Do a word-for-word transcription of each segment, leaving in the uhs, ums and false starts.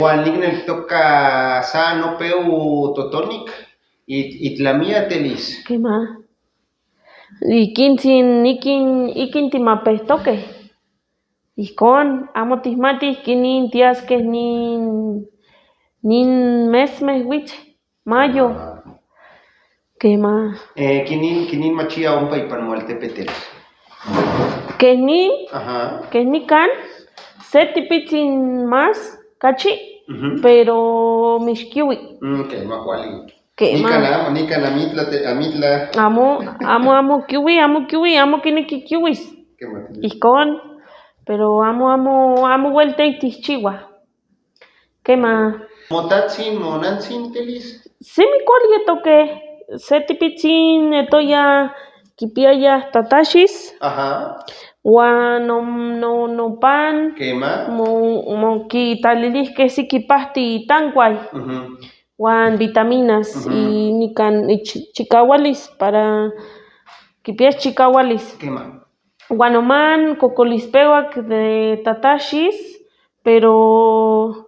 Igual, nikin el toka sa no peu totonik, it, itlamia telis. Kema. Ikin sin, ikin, ikin timapetoke. Ihkon, amo tihmati kinin tias kehnin, nin mes mehwich, mayo. Ah. Kema. Eh, kinin, kinin machia ompa ipan mualtepetel. Kehnin, Aha. kehnin kan, se tipichin mas, kachi, Mhm. pero mishkiwi. Mm, kema kuali. Kema. Nikan amo, nikan amitla te, amitla. Amo, amo, amo kiwi, amo kiwi, amo kiniki kiwis. Kema. Ihkon, pero amo, amo, amo welta itihchiwa. Kema. Mo tatsin, mo nantsin, telis? Simi kuali etoke, se tipichin etoya kipiaya tatashis. Aha. Wan no, no, no pan. Kema. Mo, mo kitalilihke si kipahti tankway. Mhm. Wan vitaminas Mhm. y nikan, y chi-, chikawalis para kipias chikawalis. Kema. Wan no man kokolis pewak de tatashis, pero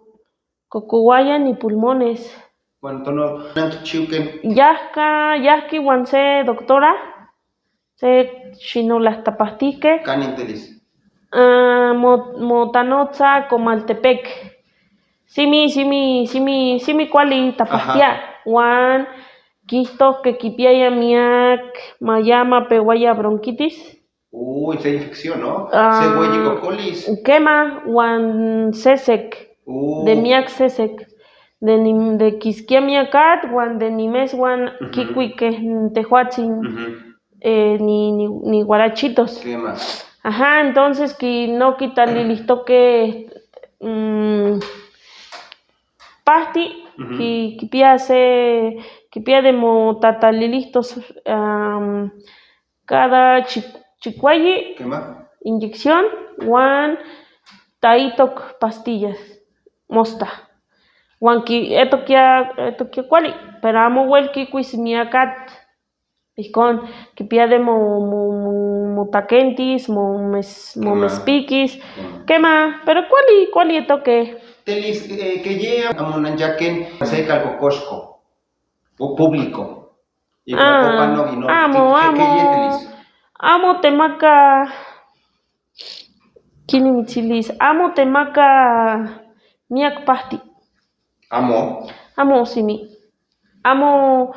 kokowaya ni pulmones. Wan tono nankichiuken. Yahka, yahki wan se doctora, se shino la tapahtike. Kanin telis? Ah, mo, mo tanotsa Comaltepec. Simi, simi, simi, simi kuali tapahtia. Aha. Wan kihto ke kipiaya miak, mayama pewaya bronquitis. Uy, se infección, ¿no? Ah, se weyi kokolis. Kema, wan sesek. Uh. De miak sesek. De ni, de kiskia miakat, wan de ni mes, wan Mhm. kikwi ke, mm, tehuatsin. Mhm. Eh, ni, ni, ni guarachitos. Kema. Ajá, entonces, ki no kitalilihtoke, mm, pahti, Mhm. ki, kipia se, kipia de mo tatalilihtos, am, cada chi-, chikwayi Kema. inyección, wan taitok pastillas, mosta. Wan ki, etokia, etokia kuali, pero amo wel kikwis miakat. Ihkon, kipia de mo, mo, mo, mo takentis, mo mes, mo Kema. mespikis. Kema. Kema, pero kuali, kuali etoke. Telis, eh, keye amo nanyaken, se kalkokoshko, o público. Y Ah, Copa no, y no, amo, ¿qué, qué, qué amo, yetelis? Amo temaka, kini mitilis, amo temaka miak pahti. Amo. Amo simi. Amo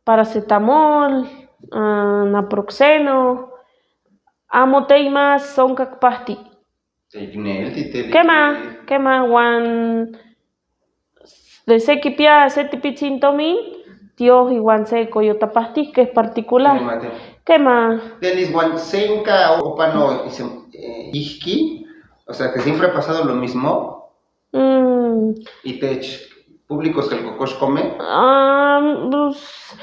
paracetamol, ah, naproxeno, amo teimas sonkak pahti. Kema, kema, wan de se kipia se tipichin tomin, tiohi wan se koyotapahti ke particular. Kema, te. Kema. Telis wan senka o pano, eh, ihki, o sea, que siempre ha pasado lo mismo. Mm. Y te ch-, públicos que el cocos come. Ah, pues,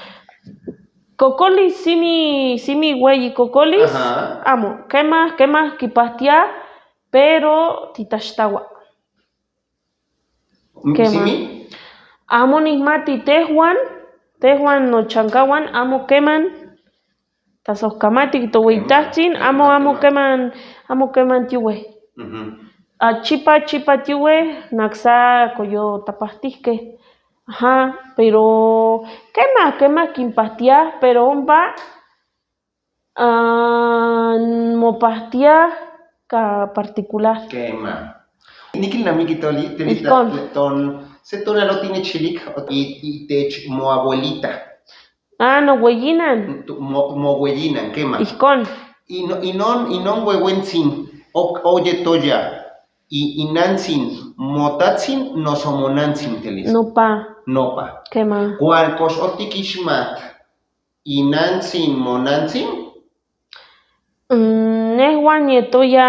kokolis simi, simi weyi kokolis. Ajá. Amo, kema, kema kipahtia. Pero titashitawa. Kema. Simi? Amo nihmati tehuan, tehuan no chankawan, amo keman. Tasohkamati to weitahtsin, amo, amo keman, amo keman tiwe. Mhm. Achipa, chipa tiwe, naksa koyo tapahtihke. Ajá, pero kema, kema kinpahtia, pero omba Ah, mo pahtia ka particular. Kema. Nikin namiki toli, teni ta, ton, se tona lo tiene chilik, o, y, y te ch-, mo abuelita. Ah, no weyinan. Tu, mo, mo weyinan, kema. Ihkon. Y no, y non, y non wewentsin, o, oye toya, y, y nantsin, mo tatsin, no so mo nantsin telis. No pa. No pa. Kema. Kual kosh otikishmat. ¿Y nantsin mo nantsin? Mm, nehwan nyetoya,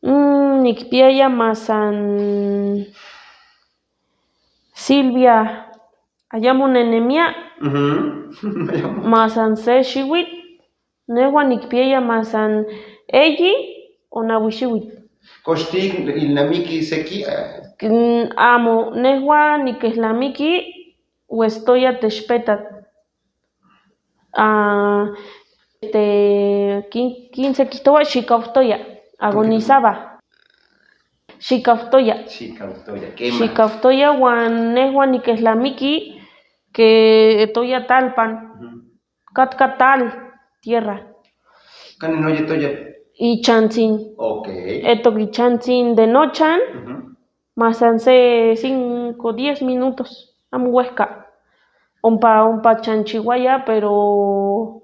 mm, nikpiaya masan Silvia, aya mo nenemia, Mhm. Masan se shiwit, nehwan nikpiaya masan eyi ona wishiwit. Koshtik il namiki seki, eh. Mm, amo, nehwan nikehlamiki westoya teshpetat. Ah, Este, quin-, quince kitowa, shikawtoya, agonizaba. Shikawtoya. Shikawtoya, kema. Shikawtoya, wan nehwan nikehlamiki ke etoya talpan. Ujú. Katka tal tierra. Kani no yetoya? Ichantsin. Ok. Etok ichantsin de nochan. Ujú. Masanse cinco, diez minutos. Amo wehka. Ompa, ompa chanchiwaya, pero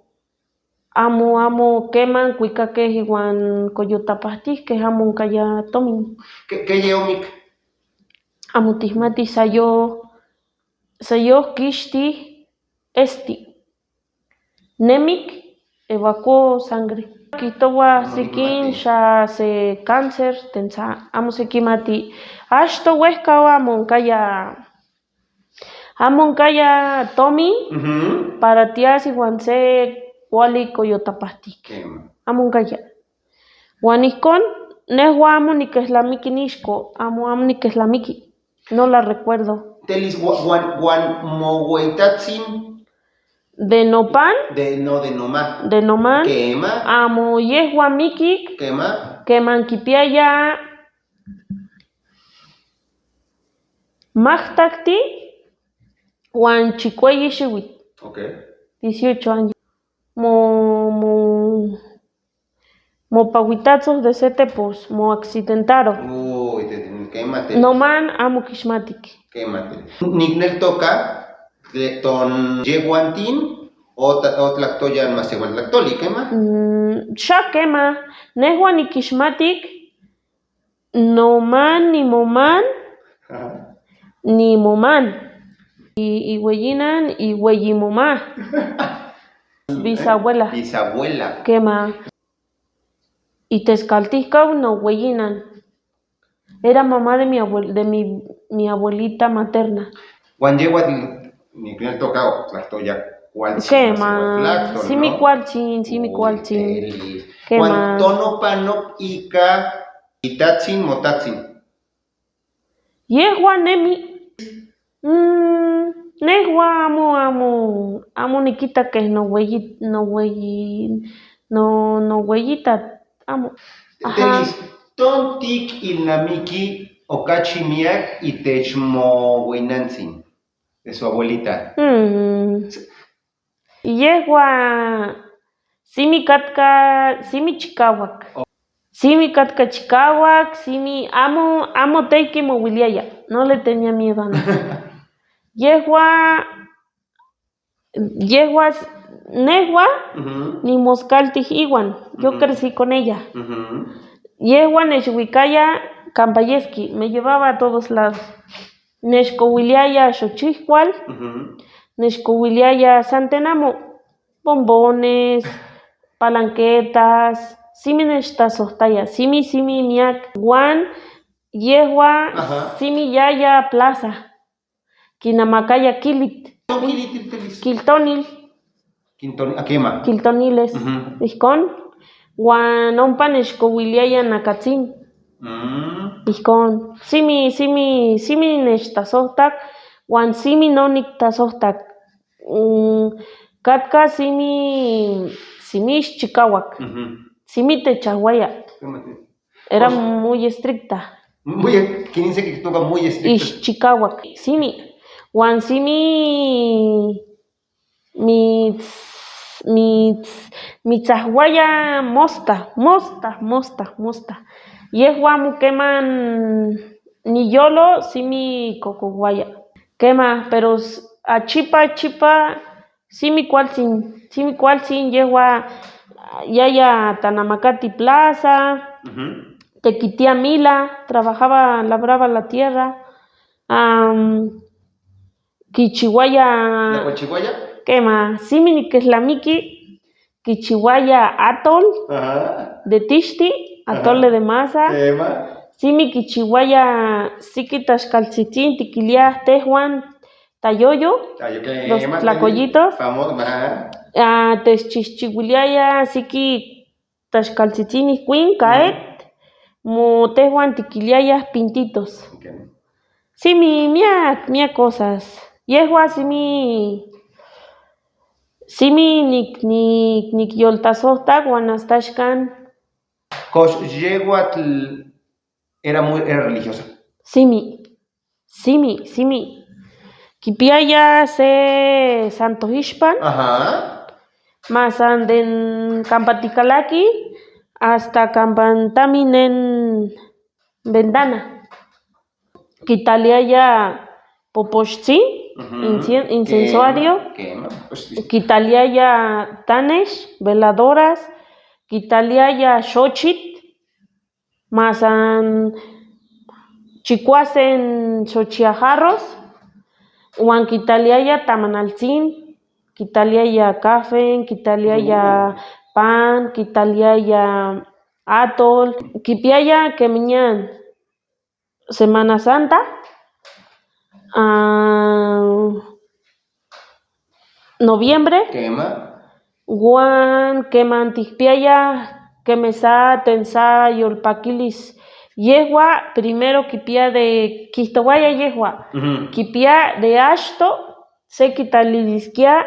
amo, amo keman kwikakehi wan koyotapajtihke, amo nkaya tomin. Ke, ke ye omik? Amo tihmati sayo, sayo kishti esti. Nemik, evacuó sangre. Kitowa sikin, sha se cáncer, tensa, amo se kimati. Ashto wehka amo nkaya, amo nkaya tomin, ujú, para tiasi wan se kuali koyotapajtihke. Kema. Amo nkaya. Wan ihkon, nehwan amo nikehlamiki nishko, amo, amo nikehlamiki. No la recuerdo. Telis wa-, wan, wan mo weitatsin. De nopan. De, no, de noma. De noman. Kema. Amo yehwan mikik. Kema. Keman kipiaya mahtakti wan chikweyi shiwit. Ok. Dieciocho años. Mo, mo, mo pawitatso de sete, pues, mo accidentaro. Uy, te, te, kemate. Noman amo kishmatik. Kemate. Nik nel toka, le ton yeguantin, o ta, o tlaktoyan mas yeguan tlaktoli, kema? Mm, sha kema, nehwan nikishmatik, noman, ni moman, aha, ni moman. I, iweyinan, iweyimoma. Bisabuela. Bisabuela. Kema. Y te skaltihkaw no weyinan. Era mamá de mi abuel-, de mi, mi abuelita materna. Wan yeguan ni, ni toka o, la toya kual. Kema. Simi kualchin, simi kualchin. Kema. Wan tono pano ika itatsin motatsin. Yehwan nemi. Mm, nehwan amo, amo, amo nikita ke no weyi, no weyi, no, no weyita, amo. Aha. Telis, ton tik ilnamiki okachi miak itech mo weinantsin de su abuelita. Mm. Yehwan simi katka, simi chikawak. Simi katka chikawak, simi amo, amo tey kimowiliaya. No le tenía miedo a nada. Yehwan, yehwan, nehwan, ujú, ni moskaltij iwan. Yo, ujú, crecí con ella. Ujú. Yehwan neshwikaya kambayeski, me llevaba a todos lados. Neshkowiliaya shochihkwal, ujú, neshkowiliaya santenamo, bombones, palanquetas, simi neshtasohtaya, simi, simi miak. Wan yehwan, aha, simi yaya plaza, kinamakaya kilit. Kilit, kilit, kilit. Kiltonil. Kilton-, akema. Kiltoniles. Ujú. Ihkon. Wan ompa neshkowiliaya nakatsin. Mm. Ihkon. Simi, simi, simi neshtasohtak, wan simi no niktasohtak. Mm, katka simi, simi shchikawak. Ujú. Simi techawaya. Kema te. Era muy estricta. Muy e-, quien dice que toca muy estricta. Ishchikawak. Simi. Wan simi mits-, mits-, mitsahwaya mosta, mosta, mosta, mosta. Yehwan amo keman ni yolo, simi kokowaya. Kema, pero s-, achipa, achipa, simi kualtsin, simi kualtsin yehwan yaya tanamakati plaza, ujú, te kitia mila, trabajaba, labraba la tierra, am, kichiwaya. ¿La kuachiwaya? Kema, simi nikehlamiki, kichiwaya atol, ajá, de tishti, ajá, atole de masa. Kema. Simi kichiwaya siki tashkaltsitsin tikilia tehwan tayoyo, tayoyo, los kema, tlakoyitos. Famoso, ajá. Ah, te shchishchiwiliaya siki tashkaltsitsin ihkwin, ujú, kaet, mo tehwan tikiliaya pintitos. Ok. Simi miak, miak cosas. Yehwan simi, Simi, nik, nik, nikyoltasohtak, wan asta ashkan. Kosh, yeguatl era muy, era religiosa. Simi, simi, simi. Kipiaya se santojishpan. Ajá. Masanden kampatikalaki asta kampantaminen ventana. Kitaliaya poposhtzin, Ujú. incien-, incensorio. Kema, kema. Pues, Kitaliaya tanesh, veladoras. Kitaliaya xochitl, masan chikuasen xochia jarros. Wan kitaliaya tamanaltzin, kitaliaya kafen, kitaliaya pan, kitaliaya atol. Kipiaya kemiñan Semana Santa, ah, noviembre. Kema. Wan kemanti kipiaya kemesa tensa yolpakilis yehua. Primero kipia de kihitawaya yehua. Ujú. Kipia de ashto se kitaliliskia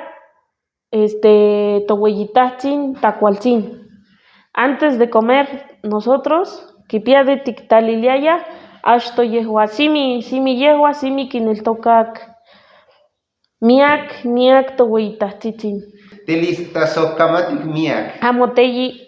este, toweyitatzin, takwaltzin. Antes de comer, nosotros kipiaditi kitaliliaya ashto yehua. Simi, simi yehua, simi kineltokak. Miak, miak toweyitatzin. Telistasohkamatik miak. Amoteyi,